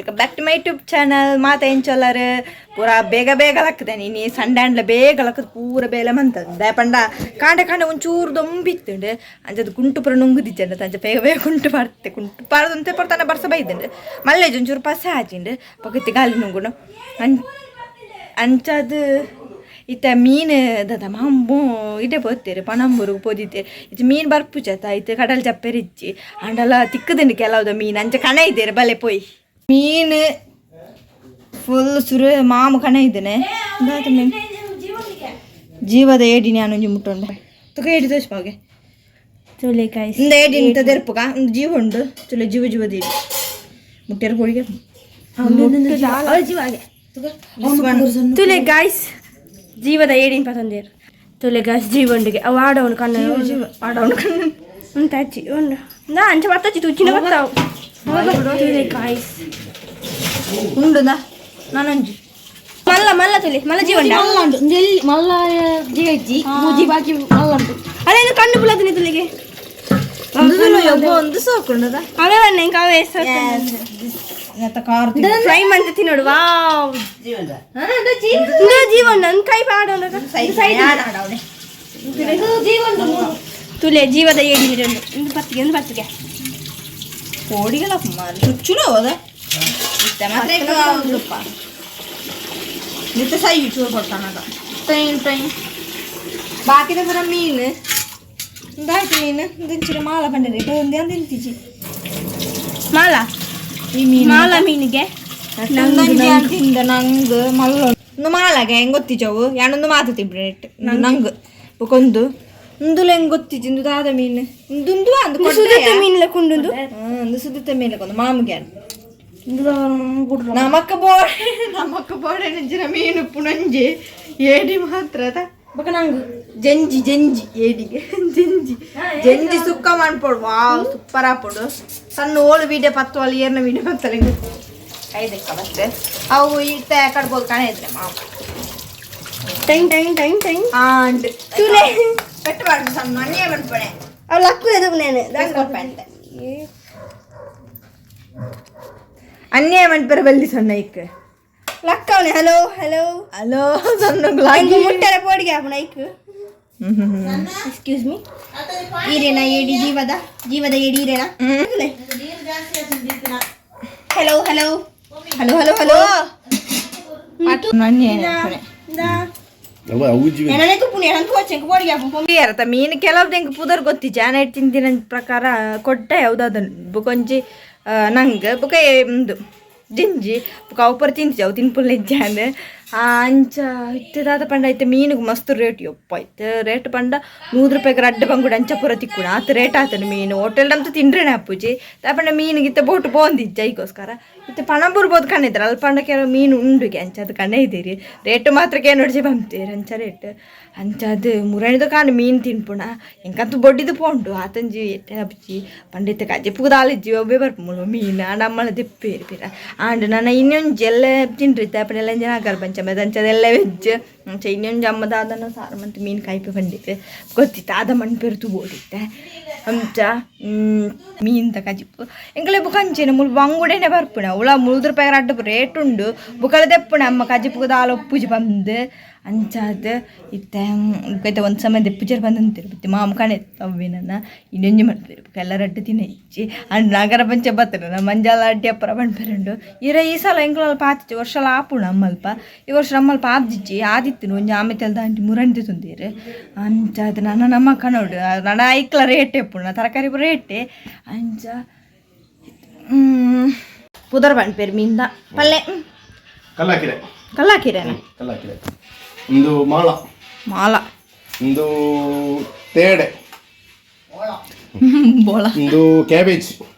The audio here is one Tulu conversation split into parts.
Welcome back to my YouTube channel. ಮಾತ ಎಂಚೊಲ್ಲರು ಪೂರ ಬೇಗ ಬೇಗ ಲಕ್ಕದೆ ನೀನು ಸಂಡೆ ಅಂಡ್ಲ ಬೇಗ ಲಕ್ಕದ ಪೂರ ಬೇಲೆ ಮಂತದ ಪಂಡ ಕಾಂಡೆ ಕಾಂಡೆ ಒಂಚೂರು ದೊಂಬಿತ್ತುಂಡು ಅಂಚದ ಕುಂಟು ಪೂರ ನುಂಗುದಿಜ್ಜಂಡ ಅಂಚ ಬೇಗ ಬೇಗ ಕುಂಟು ಪಾಡ್ತೆ ಕುಂಟು ಪಾಡದಂತೆ ಪೊರ್ತಾನೆ ಬರ್ಸ ಬೈದುಂಡು ಮಲ್ಲೇಜ್ ಒಂಚೂರು ಪಸೆ ಹಾಚಿಂಡು ಪಕ್ಕತ್ತಿ ಗಾಲಿ ನುಂಗುನು ಅಂಚದು ಇತ್ತ ಮೀನು ದದ ಮಾಂಬು ಇಡೆ ಪೋತೇರು ಪಣಂಬೂರಿಗೆ ಪೋದಿತ್ತೇರು. ಇತ್ತೆ ಮೀನು ಬರ್ಪುಜತ ಇತ್ತೆ ಕಡಲ್ ಜಪ್ಪೆರಿಜ್ಜಿ ಅಂಡಲ ತಿಕ್ಕದುಂಡು ಕೆಲವುದ ಮೀನು ಅಂಚ ಕಣ ಇದ್ದೇರು ಬಲೆ ಪೋಯಿ ಮೀನು ಫುಲ್ ಸುರು ಮಾಮ ಕಣ ಇದ್ದೇನೆ. ದಾದ ಮೀನು ಜೀವದ ಏಡಿ ನಾನು ಮುಟ್ಟೊಂಡೆ ತುಕ ಏಡಿ ತೋಚ್ಪಾಗೆ. ತುಲೆ ಗಾಯ್ಸ್. ಇಂದ ಏಡಿ ಇಂತ ದೆರ್ಪುಗ ಒಂದು ಜೀವ ಉಂಡು ಚುಲೆ ಜೀವ ಜೀವದ ಏಡಿ ಮುಟ್ಟೆರ್ ಕೋಳಿಗೆ. ತುಲೆ ಗಾಯ್ಸ್, ಜೀವದ ಏಡಿನ ಪತಂದೇರು. ತುಲೆ ಗಾಯ್ಸ್, ಜೀವಂಡಿಗೆ ಅವು ಆಡವನು ಕಣ್ಣು. ಜೀವ ಆಡವನು ಕಣ್ಣು. ಉಂಟಾಚಿ ಉಂಡು ನಾ ಅಂಚ ಬತ್ತಾಚಿ ತುಚ್ಚಿನ ಬತ್ತಾವು. ತುಲೆ ಗಾಯ್ಸ್. ಉಂಡುದ ನಾನೊಂಜಿ. ಮಲ್ಲ ಮಲ್ಲ ತುಲೆ ಮಲ್ಲ ಜೀವಂಡ. ಮಲ್ಲ ಉಂಟು, ಎಲ್ಲಿ ಮಲ್ಲ ಜೀವ ಇಜ್ಜಿ, ಮೂಜಿ ಬಾಕಿ ಮಲ್ಲ ಉಂಟು. ಅದೇನು ಕಣ್ಣು ಪುಲದಿನಿ ತುಲಿಗೆ. ಒಂದು ಸೋಕುಂಡದ. ಅವೇ ಬಣ್ಣ ಇಂಕ ಅವೇ. ಕಾರ್. ಫ್ರೈ ಮಂತ ತಿನ್ನೋಡು. ವಾವ್, ಇಂದು ಜೀವನ ನನ್ನ ಕೈ ಪಾಡೋಣ. ತುಲೆ, ಜೀವದ ಏಡಿ ಉಂಡು. ಇಂದು ಪತ್ತಿಗೆ ಒಂದು ಪತ್ತಿಗೆ. ಕೋಡಿಗಳ ಚುಚ್ಚುನು ಹೋದ ಇತ್ತೆ ಮಾತ್ರ ಉಂಡುಪ್ಪ ನಿತ್ತೆ ಸೈ ಚೂರು ಕೊಡ್ತಾನದ ಟೈನ್ ಟೈನ್ ಬಾಕಿದ ಪೂರ ಮೀನು ಇಂದಾಯ್ತು. ಮೀನು ಇಂಚಿನ ಮಾಲ ಪಂಡರೆ ಒಂದು ಅಂತ ತಿಂತಿಜಿ. ಮಾಲ. ಈ ಮೀನು. ಮಾಲ ಮೀನಿಗೆ. ನಂಗೆ ತಿಂದ ನಂಗೆ ಮಲ್ಲ ಒಂದು ಮಾಲಾಗೆ ಹೆಂಗ್ ಗೊತ್ತಿಜವು ಯಾನೊಂದು ಮಾತು ತಿಂಬ್ರೆ ನಂಗೆ ಬೊಕೊಂದು ಇಂದುಲ ಹೆಂಗ್ ಗೊತ್ತಿಜಿ ಇಂದು ದಾದ ಮೀನು ಇಂದುಂದು ಅಂದು. ಸುದತ್ತ ಮೀನಿಲ್ಲ ಕುಂಡುಂದು. ಒಂದು ಸುದಿತ್ತ ಮೇಲೆ ಒಂದು ಮಾಮುಗೆ ನಮಕ್ ಬೋಡೆ ನಮಕ್ ಬೋಡೆ ನಂಜಿನ ಮೀನು ಪುನಂಜಿ ಏಡಿ ಮಾತ್ರ ಬೊಕ ನಂಗು. ಜಂಜಿ ಜಂಜಿ ಏಡಿಗೆ ಜಂಜಿ ಜಂಜಿ ಸುಕ್ಕ ಮನ್ಪೊಡು. ವಾವ್, ಸೂಪರ್ ಆಪೊಡು. ಸಣ್ಣ ಓಳು ವೀಡಿಯೋ ಪತ್ತು ಅಲ್ಲಿ ಏರ್ನ ವೀಡಿಯೋ ಬತ್ತಲೆ ಕೈದಕ್ಕ ಬತ್ತೆ ಅವು ಇತ್ತ ಕಡ್ಬೋದು ಕಾಣ ಇದ್ರೆ ಮಾವು. ಟೈನ್ ಟೈನ್ ಟೈನ್ ಟೈನ್. ಆಂಡ್ ತುಲೆ. ಪೆಟ್ಟಬಾರ್ದು ಸಣ್ಣ ಅನ್ಯಾಯ ಮನ್ಪಣೆ. ಅವು ಲಕ್ಕು ಎದುರು ನೇನೆ. ಅನ್ಯಾಯ ಮನ್ಪೆರ ಬಲ್ಲಿ ಸಣ್ಣ ಇಕ್. ಲಕ್ಕವನೆ. Hello hello. Hello ಸಣ್ಣ. ನಂಗೆ ಮುಟ್ಟರೆ ಪೋಡಿಗೆ ಆಪುಣ ಐಕ್. ಎಕ್ಸ್ಕ್ಯೂಸ್ ಮೀ, ಈರೇನಾ ಏಡಿ? ಜೀವದ ಜೀವದ ಏಡಿ ಈರೇನಾ? Hello hello hello hello hello ಅನ್ಯಾಯ. ಎನನೆ ತುಪ್ಪುನಿ ಎನನ್ ತೋಚೆಂಕ್ ಪೋಡಿಗೆ ಆಪುಣ. ಅರ್ಥ ಮೀನು ಕೆಲವ್ದು ಹೆಂಗೆ ಪುದರ್ ಗೊತ್ತಿಜ್ಜಿ. ಆನ ತಿಂದಿನ ಪ್ರಕಾರ ಕೊಟ್ಟ ಯಾವ್ದಾದ ಬುಕೊಂಜಿ ನಂಗೆ ಬುಕ ಉಂದು ಜಿಂಜಿ ಬುಕ ಅವು ಪೂರ ತಿಂತಿಜಿ ಅವು ತಿನ್ಪುಲ್ಲ ಇಜ್ಜಾಂದ್. ಅಂಚ ಇತ್ತೆ ದಾದ ಪಂಡ ಇತ್ತೆ ಮೀನುಗೆ ಮಸ್ತ್ ರೇಟ್ ಯಪ್ಪ. ಇತ್ತೆ ರೇಟ್ ಪಂಡ 100 ರೂಪಾಯಿಗೆ ರಡ್ಡ್ ಬಂಗುಡೆ ಅಂಚ ಪೂರ ತಿಕ್ಕುಣ ಆತ ರೇಟ್ ಆತನ. ಮೀನು ಹೋಟೆಲ್ ಅಂತೂ ತಿಂಡ್ರೇನೆ ಅಪ್ಪುಜಿ ಪಂಡ ಮೀನಿಗೆ ಇತ್ತೆ ಬೋಟ್ ಪೋಂದಿಜ್ಜ ಐಕೋಸ್ಕರ. ಇತ್ತೆ ಪಣಂಬೂರು ಬೋದು ಕಣ್ಣಿದ್ರು ಅಲ್ಲಿ ಪಂಡ ಕೆಲವು ಮೀನು ಉಂಡುಗೆ ಅಂಚ ಅದು ಕಣ್ಣೆ ಇದ್ದೀರಿ. ರೇಟ್ ಮಾತ್ರಕ್ಕೆ ನೋಡ್ಜಿ ಬಂತೀರಿ ಅಂಚ ರೇಟ್ ಅಂಚ ಅದು ಮುರಣಿದ ಕಾಣು ಮೀನು ತಿನ್ಪುಣ ಎಂಕಂತೂ ಬೊಡ್ಡಿದು ಪೋಂಡು ಆತಂಜಿ ಎಟ್ಟೆ ಅಪ್ಪುಜಿ ಪಂಡಿತ ಕಜ್ಜಿ ದಾಲಿಜ್ಜಿ ಒಬ್ಬೇ ಬರ್ಪು ಮುಳು ಮೀನು ಆಂಡ ಅಮ್ಮಳ ದೆಪ್ಪೇರಿ ಪಿರ ಆಂಡ್ ನನ್ನ ಇನ್ನೊಂಜಿ ಎಲ್ಲ ತಿಂಡ್ರಿತ್ತೆ ಅಪ್ಪನ ಎಲ್ಲ ಜನ ಪಂಚ ಅಂಚದೆಲ್ಲ ವೆಜ್ ಅಂಚ ಇನ್ನೊಂಜಿ ಅಮ್ಮ ದಾದನ ಸಾರು ಮಂತ್ ಮೀನು ಕಾಯ್ಪೆ ಬಂದಿತ್ತೆ ಗೊತ್ತಿತ್ತು ಆದ ಮಣ್ಣು ಬೋಡಿತ್ತೆ ಅಂಚ ಮೀನ್ದ ಕಜಿಪ್ಪು ಎಂಕಲೆ ಬುಕ್ಕ ಅಂಚೆನೆ ಮುಳು ಬಂಗುಡೆನೆ ಬರ್ಪುಣ ಉಳ 100 ರೂಪಾಯಿ ರಡ್ಡು ರೇಟ್ ಉಂಡು ಬುಕ್ಕಳ ದೆಪ್ಪುಣ ಅಮ್ಮ ಕಜಿಪ್ಪು ದಾಲ ಒಪ್ಪುಜಿ ಬಂದು ಅಂಚಾದ್ ಇತ್ತೆ ಬುಕ್ಕ ಒಂದು ಸಮಯ ದೆಪ್ಪುಜರ್ ಬಂದಂತಿರು ಬತ್ತೆ ಮಾಮ ಕಣೆ ತವ್ವೆ ನನ್ನ ಇನ್ನೊಂಜಿ ಮಾಡ್ತಾರೆ ಬುಕ್ಕ ಎಲ್ಲ ರಡ್ಡು ತಿನ್ನ ಇಚ್ಚಿ ಅಂಡ್ ನಗರ ಪಂಚ ಬತ್ತನ ಮಂಜಾಲ ಅಡ್ಡಿ ಅಪ್ಪರ ಪನ್ಪೆರುಂಡು ಇರ. ಈ ಸಲ ಎಂಕುಲ ಪಾತಿಚ್ಚಿ ವರ್ಷಲ ಆಪುಣ ಅಮ್ಮಲ್ಪ. ಈ ವರ್ಷ ನಮ್ಮಲ್ಪ ಆದಿಜ್ಜಿ ಆದಿತ್ತು ಒಂಜಿ ಆಮೆ ತೆಲ್ದ ಅಂಟಿ ಮುರಂಟಿ ತುಂದೀರು ಅಂಚಾದ್ ನನ್ನ ನಮ್ಮ ಕಣೋಡು ನನ್ನ ಐಕ್ಲ ರೇಟ್ ಎಪ್ಪುಣ ತರಕಾರಿ ಪೂರ ರೇಟೆ ಅಂಚ ಪುದರ್ ಪನ್ಪೇರು ಮೀನ್ದ ಪಲ್ಲೆ. ಕಲ್ಲಾಕಿರೆ. ಕಲ್ಲಾಕಿರೇನ? ಕಲ್ಲಾಕಿರೆ. ಒಂದು ಮಾಳ. ಮಾಲ. ಒಂದು ತೇಡೆ. ಬೋಳ. ಒಂದು ಕ್ಯಾಬೇಜ್.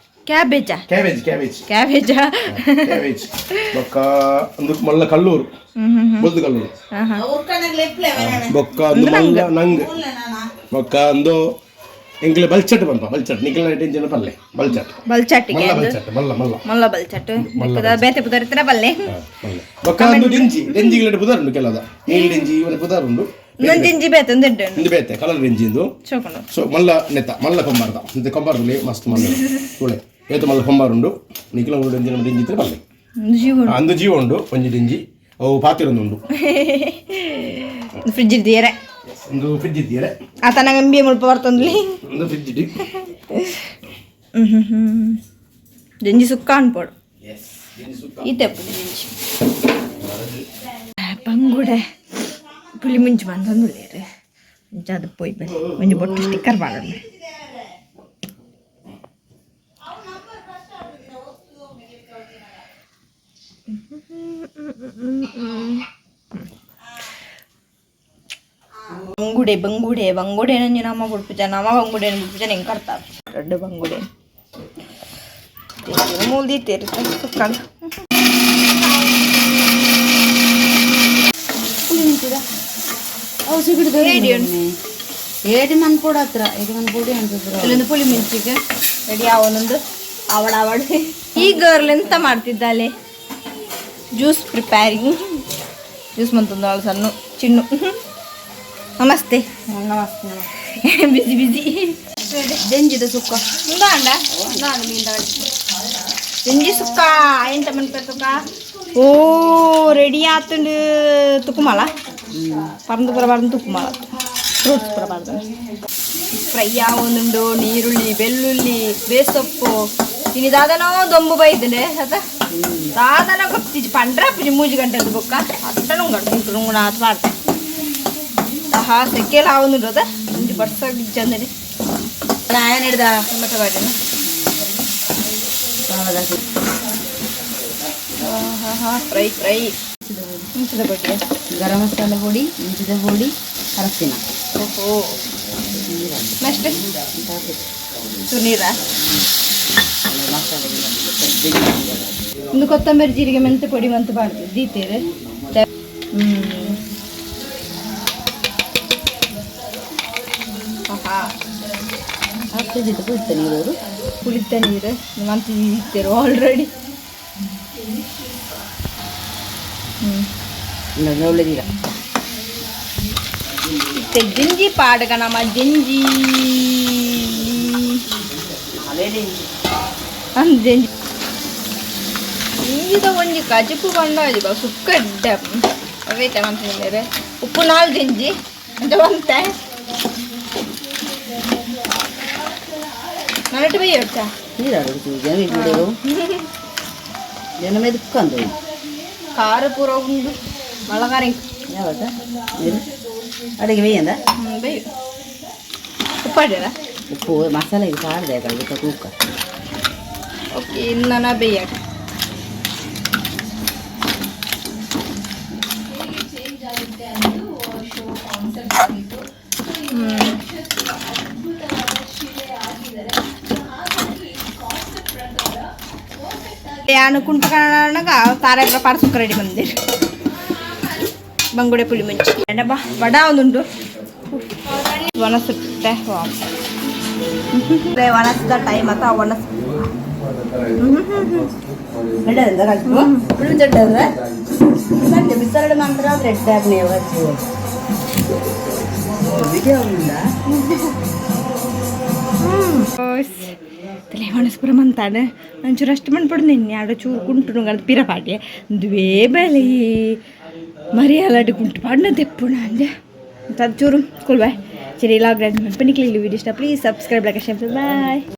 ಕ್ಯಾಬೇಜಾ? Cabbage cabbage. ಕ್ಯಾಬೇಜಾ. Cabbage ಬೊಕ್ಕ ಒಂದು ಮಲ್ಲ ಕಲ್ಲೂರು ಬೊಲ್ದು ಕಲ್ಲೂರು ಬೊಕ್ಕ ಒಂದು ಮಲ್ಲ ನಂಗ್ ಬೊಕ್ಕ ಒಂದು ಎಂಕ್ಲೆ ಬಲ್ಚಟ್ ಪನ್ಪ ಬಲ್ಚಟ್ ನಿಕ್ಲೆ ಟೆನ್ಷನ್ ಪಲ್ಲೆ ಬಲ್ಚಟ್. ಬಲ್ಚಾಟಿಗೆ. ಮಲ್ಲ ಬಲ್ಚಟ್ ಮಲ್ಲ ಮಲ್ಲ. ಮಲ್ಲ ಬಲ್ಚಾಟ್ ಬೇತೆ ಪುದರ್ ಬಲ್ಲೆ. ಮಲ್ಲ ಬೊಕ್ಕ ಒಂದು ಡೆಂಜಿ ಡೆಂಜಿಗಳ ಪುದರ್ ಉಂಡು ಕೆಲದ ನೀಲ್ ಡೆಂಜಿ ಇವನ ಪುದರ್ ಉಂಡು. ಇನ್ನೊಂದು ಜಿಂಜಿ ಬೇತೆ ಒಂದು ಉಂಟು. ಇಂದು ಬೇತೆ ಕಲರ್ ಡೆಂಜಿ ಇಂದು. ಚೋಕೊಂಡು. ಸೊ ಮಲ್ಲ ನೆತ್ತ ಮಲ್ಲ ಕೊಂಬಾರ್ದ ಇಂತೆ ಕೊಂಬಾರ್ದಲ್ಲಿ ಮಸ್ತ್ ಮಲ್ಲ ತುಳೆ ಏತು ಮಲ್ಲ ಕೊಂಬಾರ್ ಉಂಡು ನಿಖಿಲ ಉಂಡು ಡೆಂಜಿ ನಮ್ಮ ಡೆಂಜಿ ಇತ್ತರೆ ಪಲ್ಲೆ. ಜೀವ. ಅಂದು ಜೀವ ಉಂಡು ಒಂಜಿ ದಿಂಜಿ, ಅವು ಪಾತಿರೊಂದುಂಡು. ಫ್ರಿಜ್ ಇದ್ದೀಯರೆ? ಒಂದು ಫ್ರಿಜ್ ಇದ್ದೀಯರೆ. ಆತ ನಂಗೆ ಅಂಬಿ ಮುಲ್ಪ ಬರ್ತಂದ್ಲಿ. ಒಂದು ಫ್ರಿಜ್ ಇಡಿ. ಜಂಜಿ ಸುಕ್ಕ ಅನ್ಪೋಡು. ಎಸ್, ದಿಂಜಿ ಸುಕ್ಕ. ಈತೆ ಜಂಜಿ ಬಂಗುಡೆ ಪುಲಿ ಮುಂಚಿ ಬಂದೊಂದುಲ್ಲೇರು. ಅದು ಪೋಯ್ ಬನ್ನಿ, ಒಂಜಿ ಬೊಟ್ಟು ಸ್ಟಿಕ್ಕರ್ ಮಾಡೋಣ. ಬಂಗುಡೆ ಬಂಗುಡೆ ಬಂಗುಡೆ ನಂಜಿ ನಮ್ಮ ಬುಡ್ಪುಜ, ನಮ್ಮ ಬಂಗುಡೆ ಬುಡ್ಪುಜ. ಹೆಂಗೆ ಕರ್ತಾವ ದೊಡ್ಡ ಬಂಗುಡೆ ಮೂಲ್ದೀತೇರು ಸುಕ್ಕ. ಅವು ಸಿಗುದು. ಏಡಿ ಉಂಟು. ಏಡಿ ಮನ್ಪೊಡು ಹತ್ರ, ಏಡಿ ಮನ್ಪೊಡಿ ಅನ್ಸುತ್ತೆ. ಇಲ್ಲೊಂದು ಪುಳಿ ಮಿಂಚಿಗೆ ರೆಡಿ ಅವನೊಂದು ಅವಡ ಅವಡ. ಈ ಗರ್ಲ್ ಎಂತ ಮಾಡ್ತಿದ್ದಾಳೆ? ಜ್ಯೂಸ್ ಪ್ರಿಪೇರಿಂಗ್, ಜ್ಯೂಸ್ ಮಂತಂದು ಅವಳು. ಸಣ್ಣ ಚಿನ್ನು, ನಮಸ್ತೆ. ನಮಸ್ತೆ. ಬಿಸಿ ಬಿಸಿ. ಜಂಜಿದ ಸುಕ್ಕ. ಅಂಡ ಜಂಜಿ ಸುಕ್ಕ ಎಂತ ಮನ್ಪೆ ಸುಕ್ಕ? ಓ, ರೆಡಿ ಆತುಂಡು. ತುಕ್ಕುಮಲ ಪರಂದು ಪುರ ಪರಂದು ತುಕ್ಕುಮಲ, ಫ್ರೂಟ್ಸ್ ಪುರ ಪರ್ದು ಫ್ರೈ ಆವೊಂದುಂಡು. ನೀರುಳ್ಳಿ, ಬೆಳ್ಳುಳ್ಳಿ, ಬೇಸೊಪ್ಪು. ಇನಿ ದಾದನೋ ದೊಂಬು ಬೈದಂಡೆ ಅತ ದಾದನ ಗೊತ್ತಿಜಿ ಪಂಡ್ರ ಪುಜಿ 3 ಗಂಟೆದ ಬೊಕ್ಕ ಅಟ್ಟ ನುಂಗಡು ಕುಂಟು ನುಂಗುಣ ಆತ ಪಾಡ್ತೆ. ಆಹಾ, ಸೆಕೆಲ ಆವೊಂದುಂಡು ಅದ ಒಂಜಿ ಬರ್ಸ ಬಿಜ್ಜಂದರೆ. ಆಯನ ಹಿಡ್ದ. ಟೊಮೆಟೊ ಬಾಡಿನ. ಆಹಾ, ಫ್ರೈ ಫ್ರೈ. ಮುಂಚಿದ ಬಡ್ಡಿ. ಗರಂ ಮಸಾಲ ಪುಡಿ, ಮುಂಚಿದ ಪುಡಿ, ಅರಸಿನ. ಓಹೋ, ನೆಕ್ಸ್ಟ್ ಸುನೀರ. ಒಂದು ಕೊತ್ತಂಬರಿ, ಜೀರಿಗೆ, ಮೆಂತೆ ಪೊಡಿ ಮಂತು ಪಾಡ್ದು ದೀತೇರು. ಆಹಾ. ಆಗ್ತದೆ ಪುಳಿತ ನೀರು. ಪುಳಿತ ನೀರು ಮಂತು ದೀತೇರು ಆಲ್ರೆಡಿ. ಒಳ್ಳೆದಿಲ್ಲ. ಇತ್ತೆ ಜಿಂಜಿ ಪಾಡ್ಗ ನಮ್ಮ ಜಿಂಜಿ. ಅಂದ್ ಜಿಂಜಿ ಜಿಂಜಿದ ಒಂಜಿ ಕಜಿಪು ಬಂಡ ಬಾ ಸುಕ್ಕ ಎಡ್ಡೆ ಅವೈತೆ ಮಂತಿದ್ದಾರೆ. ಉಪ್ಪು ನಾಲ್ ಜಿಂಜಿ ಅಂತ ಬಂತೆ ನನ್ನಟ್ಟು ಬೈಯ ಹೊಡ್ತಾ. ನೀರು ಜನ ಬಿಡು, ಜನ ಮೆದುಕಂದು. ಖಾರ ಪೂರ ಉಂಡು, ಮಳ್ಳಗಾರ. ಯಾವತ್ತ ನೀರು ಅಡಿಗೆ ಬೇಯಂದ. ಬೈ ಉಪ್ಪಾಡ್ಯಾರ. ಉಪ್ಪು ಮಸಾಲೆ ಇದು ಪಾಡ್ದೆ ಕಳಿತ ತೂಕ. ಓಕೆ, ಇನ್ನು ಬೇಯಾಕ. ಯಾನು ಕುಂಟು ಕನ್ನಡ ತಾರೆ ಪಾಡ ಸುಕ್ಕ ರೆಡಿ ಬಂದಿರು. ಬಂಗುಡೆ ಪುಳಿ ಮುಂಚಿ ಬಾ ವಡ ಒಂದುಂಟು. ಒಣಸುತ್ತೆ ಒಣಸಿದ ಟೈಮ್ ಅತ್ತ ಒಣಸ್. ಬಿಸರಡು ಮಾತ್ರ ರೆಡ್ ಆಗಿ ತಲೆ ಒಣಸ್ಪುರ ಮಂತಾನೆ ಒಂಚೂರು ಅಷ್ಟು ಮಣ್ಪಡು ನಿನ್ನೆ ಆಡ ಚೂರು ಕುಂಟು ನುಂಗದ ಪಿರ ಪಾಡ್ಯ ದುವೇ ಬಲಿ ಮರಿಯಾಲಡು ಕುಂಟು ಪಾಡ್ನ ತೆಪ್ಪುಣ ಅಂದೆ ಅದು ಚೂರು ಕೊಲ್ಬಾಯ್. ಸರಿ, ಲಾಗ್ ಮನ್ಪನಿಕ್ಲಿ. ವಿಡಿಯೋ ಇಷ್ಟ please subscribe, like, share. Bye.